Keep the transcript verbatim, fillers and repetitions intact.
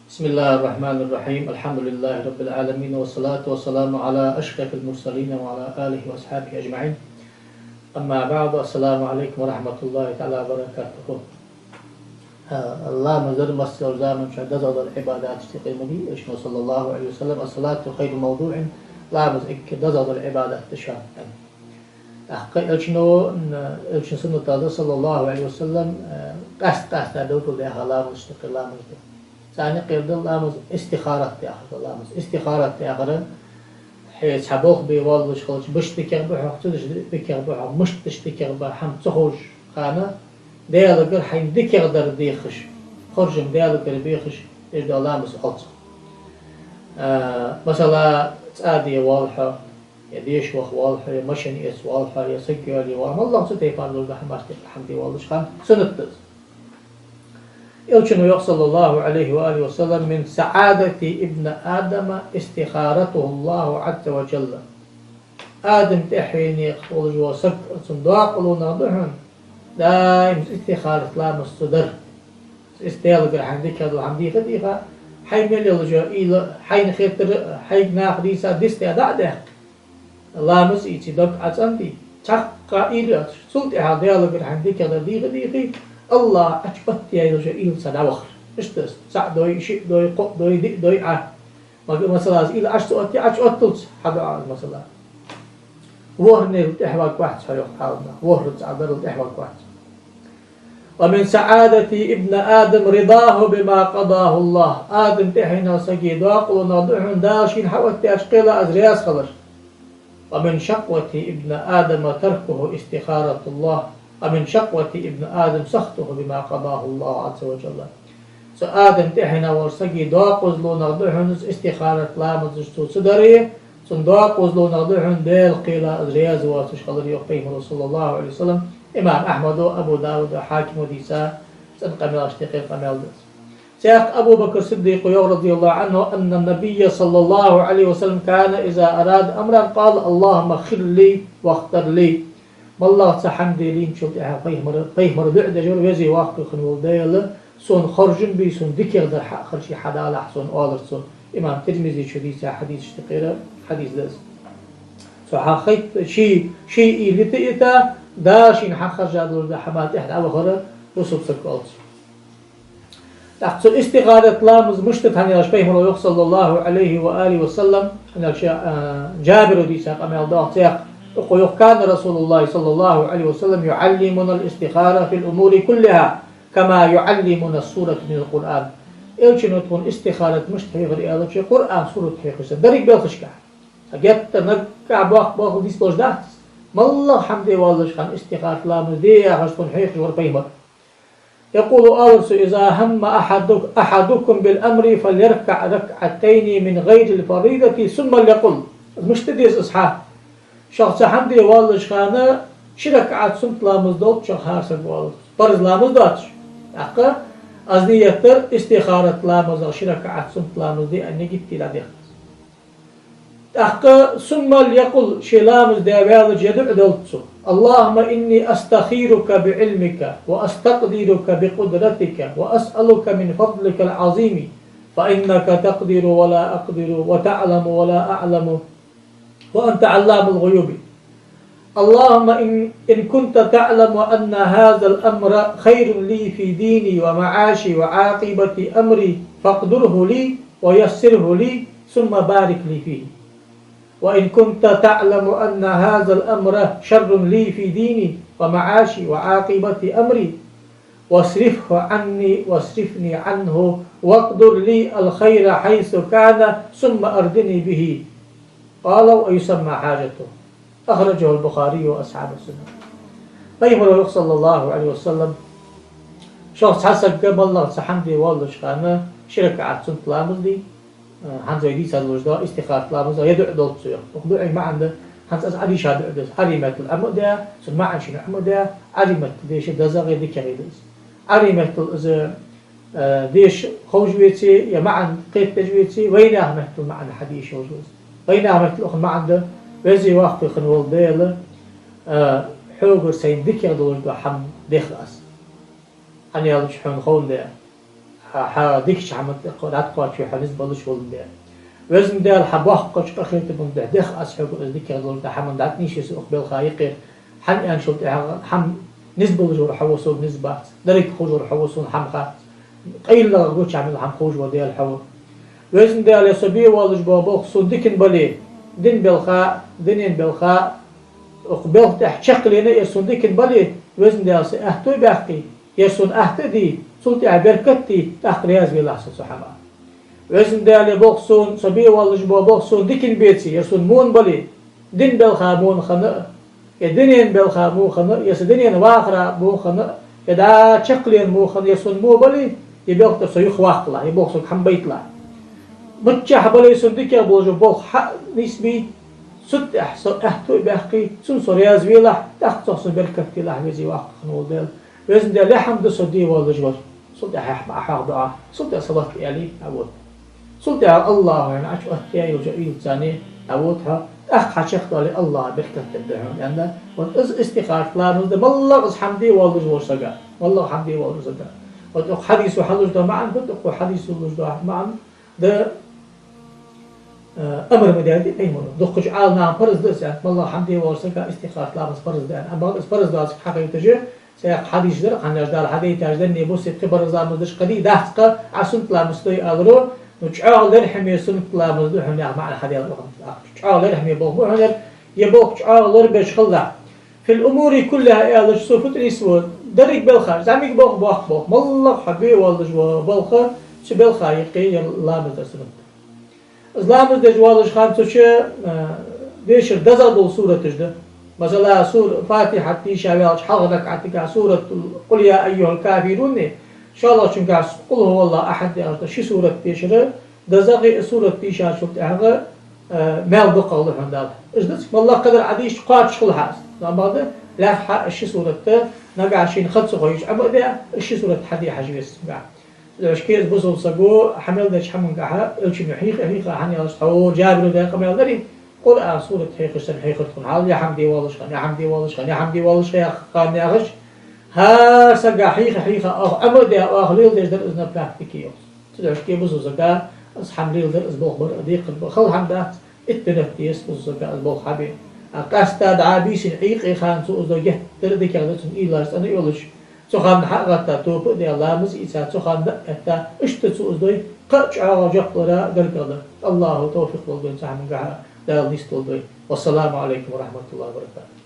بسم الله الرحمن الرحيم. الحمد لله رب العالمين، والصلاة والسلام على أشرف المرسلين وعلى آله وأصحابه أجمعين. أما بعد، السلام عليكم ورحمة الله تعالى وبركاته. А, ламаз дар массайолча заман чу дезагӀа дола Ӏибадаташта юкъе ма дий, Элчано, صلى الله عليه وسلم: «الصلاة خير موضوع», ламаз эггара дезагӀа дола Ӏибадат да шоана. ТӀаккха Элчано, м, Элчан суннатагӀа да, صلى الله عليه وسلم, э, къаьст-къаьста белгалдаьха ламазашта юкъе ламаз да. Царна юкъера да ламаз истихарат яхар да ламаз. Истихарат яхар, хье цхьа болх бе воаллаш хилча, мишта дикагӀа ба хьогӀ, цу дешаца дикагӀа ба хьогӀ, мишта дешаца дикагӀа ба хьогӀ хӀама ца ховш хана, Даьлагара хьайна дикагӀа дар дехаш, хоржам Даьлагара бехаш, ишта да ламаз оал цох. А, масала, цӀа де воалл хьо, е деша ваха воалл хьо, е машен эца воалл хьо, е саг йоалае воалл хьо, моллагӀа цу тайпара дола хӀамаш тӀехьа хьа де воаллаш хана суннат да из. Элчано йоах, صلى الله عليه وآله وسلم: «من سعادة ابن آدم استخارته الله عز وجل». Адам тӀехьенах волаш вола саг, цун доакъалонах да хьона даим истихарат ламаз цо дар. Из Даьлагара хьайна дикагӀа дола хӀама дийха а дийха, хьай мел йолаш йола уйла, хьайна хетар, хьайга наха дийца диста дӀа а даьккха, ламаз ийце, дог Ӏа цӀенде, цхьаккха уйла йоацаш, цул тӀехьагӀа Даьлагара хьайна дикагӀа дар дийха а дийхе, АллахӀ Ӏочуоттаяь йолаш йола уйла цо дӀавахар. Ишта да из, цаӀ дой, шиъ дой, кхоъ дой, диъ дой Ӏа. Мага, масала, из уйла Ӏочу ца оттае, Ӏочуотталца хьадоагӀа, масала. ВорхӀанел тӀехьаваргвац хьо, йоах Ӏаламнаха, ворхӀанца Ӏа дарал тӀехьаваргвац. «ومن سعادة ابن آدم رضاه بما قضاه الله». Адам тӀехьенах сага доакъалонах да хьона Дала шийна хьаоттадаьча кхела из раьза хилар. «ومن شقوة ابن آدم تركه استخارة الله، ومن شقوة ابن آدم سخطه بما قضاه الله عز وجل». Цу Адам тӀехьенах волча сага доакъозлонах да хьона из истихарат ламазаш цо ца даре, цун доакъозлонах да хьона Даьла кхела из раьза воацаш хилар, йоах Пайхамаро, صلى الله عليه وسلم. Имам Ахьмада, Абу Дауда, Хьакима дийца цӀена къамаьлашта юкъера къамаьл да из. Цхьаькха Абу Бакр Сиддикъа йоах, رضي الله عنه, أن النبي صلى الله عليه وسلم كان إذا أراد أمرا قال: «اللهم خر لي واختر لي». МоллагӀа цхьа хӀама де лийнначул тӀехьагӀа Пайхамара, Пайхамара дуӀа деш вар: «Веза-воккха хинна вола Даьла, сона хоржам бе, сона дикагӀа дар хьахаржа хьадалахь сона», оалар цо. Имам Тирмизе чу дийца хьадисашта юкъера хьадис да из. Цо хьахайт ший, ший уйла йита а йита, Дала шийна хьахаржа долаш дола хӀама тӀехьа дӀавахар бусалба саг, оал цо. ТӀаккха цу истихарат ламаз мишта да хьона аьлча, Пайхамаро йоах, صلى الله عليه وآله وسلم, хьона аьлча, а, Джабира дийца къамаьл да цхьаькха. Укхо йоах: «كان رسول الله صلى الله عليه وسلم يعلمنا الاستخارة في الأمور كلها كما يعلمنا السورة من القرآن». Элчано тхона истихарат мишта хьехар аьлча, Къуръан сурат хьехаш санна, деррига белхашка. Геттара наггахьа боккха болх дицлуш дац, моллагӀа хӀама де воаллаш хана истихарат ламаз де яхаш тхона хьехаш вар Пайхамар. يقول, оалар цо: «إذا هم أحدك-، أحدكم بالأمر فليركع ركعتين من غير الفريضة ثم ليقل». Мишта деза из хьа? Шух цхьа хӀама де воаллаш хана ши ракаӀат суннат ламаз долчох хьарсаг воаллаш, парз ламаз доацаш. ТӀаккха из нийят дар: истихарат ламазах ши ракаӀат суннат ламаз де аьнна нигат де дӀадехк. ТӀаккха «ثم ليقل», ше ламаз даь ваьлча е дуӀа далда цо: «اللهم إني أستخيرك بعلمك وأستقدرك بقدرتك وأسألك من فضلك العظيم فإنك تقدر ولا أقدر وتعلم ولا أعلم وأنت علام الغيوب. اللهم إن، إن كنت تعلم أن هذا الأمر خير لي في ديني ومعاشي وعاقبة أمري فاقدره لي ويسره لي ثم بارك لي فيه. وإن كنت تعلم أن هذا الأمر شر لي في ديني ومعاشي وعاقبة أمري واصرفه عني واصرفني عنه واقدر لي الخير حيث كان ثم أرضني به». قال: «ويسمى حاجته». أخرجه البخاري وأصحاب السنن. Пайхамаро йоах, صلى الله عليه وسلم: «Шух цхьа саг моллагӀа цхьа хӀама де воаллаш хана ши ракаӀат суннат ламаз де, хӀанз вай дийца долаш дола истихарат ламазах е дуӀа далда цо», йоах. Укх дуӀай маӀан да, хӀанз аз Ӏодийша дуӀа да из, Ӏарбий меттала Ӏомадаь, цун маӀан шийна Ӏомадаь, Ӏарбий меттала деша дезагӀа е дикагӀа е да из. Ӏарбий меттала из, э, деша ховш веце, е маӀан кхетадеш веце, вайнаьха меттала маӀан хьадеша ховш ва из. Вайнаьха меттала укхун маӀан да: «Веза-воккха хинна вола Даьла, э, хьогара сайна дикагӀа долаш дола хӀама дех аз. ХӀана аьлча хьона ховндаь, Хьа, хьа дикача хӀаман тӀа кхо-, дӀакхоачаш хьо низ болаш воландаь. Везан Даьла, хьа боккхача къахетамах дехьа аз хьога из дикагӀа долаш да хӀама дӀанийсъеш укх балха юкъера. Хьан аьнначул тӀехьагӀа хӀама низ болаш вар хьо ва, сога низ бац. Деррига ховш вар хьо ва, сона хӀама хац. Къайлагӏа гуча мел хӀама ховш ва Даьла хьо ва. Везан Даьла, со бе воаллаш бола болх сона дикан бале, дин балха, динен балха, укх балха тӀехьа чакхленна, ер сона дикан бале, Везан Даьла, са аьттув баьккхе, ер сона атта а де, цул тӀехьа беркат а де, тӀаккха раьза велахь со цу хӀамах. Везан Даьла, ер болх сона, со бе воаллаш бола болх сона дикан беце, ер сона мона бале, дин балха мона хана а, е динен балха мона хана а, е са динен вахара мона хана а, е дӀа чакхленна мона хана а, ер сона мо бале, ер балха тӀа со юхаваккхалахь, ер болх сога хӀама байталахь. Миччахьа бале сона дикагӀа болаш бола болх хьа а нийсбе, цул тӀехьа со аьттув а баьккхе, цунна со раьза велахь, тӀаккха цох сона беркат а делахь, веза-воккха хинна вола Даьла. Везан Даьла, ер хӀама да со де воаллаш вар. Цул тӀехьа хьа ма хьоахабе Ӏа. Цул тӀехьа салот аьле, дӀавода. Цул тӀехьа АллахӀа аьнна Ӏа чу оттаяь йолча уйлаца дӀавода хьо. ТӀаккха хьа чакхдоале, АллахӀа беркат дергда хьона, аьнна. Вот из истихарат ламаз да, моллагӀа из хӀама де воаллаш волча сага. МоллагӀа хӀама де воаллаш сага. Вот укх хьадисо хьалуш дола маӀан, вот укх хьадисо луш дола маӀан да, э, амар ма даьдий Пайхамаро. Дукхача Ӏаламнаха парз да из аьннад, моллагӀа хӀама де воаллаш сага истихарат ламаз парз да аьнна. Амма из парз доацилга хьакхийташ, цхьаькха хьадисаш дар, хӀанз даьнна бусалба хӀама деш, деррига бусалба фарз ламаз деш кхади дац-кха, Ӏа суннат ламаз дой аларо, ну, чӀоагӀа лерхӀаме суннат ламаз да хьона яха маӀан хьадаьлар укхун. ЧӀоагӀа лерхӀаме болх ба хьона ер, ер болх чӀоагӀа лорабеш хилалахь. في الأمور كلها аьлча, цо фу тӀа нийсву, деррига балхаш, зӀамига болх, боккха болх, моллагӀа хьо бе воаллаш вола болх, цу балха юкъе ер ламаз дар суннат да. Из ламаз деш воаллаш хана цу чу, э, дешар дезагӀа дола сураташ да. Масала, сур-, Фатихьат дийша ваьлча хьалхарча ракаӀатагахь суратул قل يا أيها الكافرون, шоллагӀчунгахь قل هو الله أحد яхаш дола ши сурат дешар дезагӀа, из сурат дийшачул тӀехьагӀа, э, маьл дукхагӀа лу хьона Дала. Уж да-кх, моллагӀа кхыдар Ӏа дийшача кхоачаш хул хьа из. Амма бакъда, лаьрххӀа из ши сурат, нагахь шийна ха ца ховш Ӏома а даь, из ши сурат хьаде хьажа веза цунгахь. Цудухьа из бусалба саго хьа мел деча хӀамангахьа, Элчано хьийха, хьийха хьаьннаяьлча, тхьовра Джабира даькъа мел дарий, Къуръан сурат хьехаш санна хьехар тхона. Хьал, ер хӀама де воаллаш хана, ер хӀама де воаллаш хана, ер хӀама де воаллаш хана яхаш, хӀара сага хьийха, хьийха, оаха Ӏома а даь, оаха леладеш дар из на практике йоах. Цудухьа бусалба сага из хӀама леладар, из болх бар а декхар ба. Хала хӀама дац, итт минут деза бусалба сага из болх хьабе. А къаьстта дӀа а бийсанна Ӏуйкъе хана цо из дой геттара дикагӀа да, цунна уйлаш цӀена йолаш. Цу хана хьа а гӀатта, тоба а даь, ламаз а ийца, цу хана а этта, иштта цо из дой кхы а чӀоагӀа жоп лора гаргагӀа да. АллахӀа товфикъ лолда вайна цу хӀамангахьа, Дала нийсдолда вай. والسلام عليكم ورحمة الله وبركاته.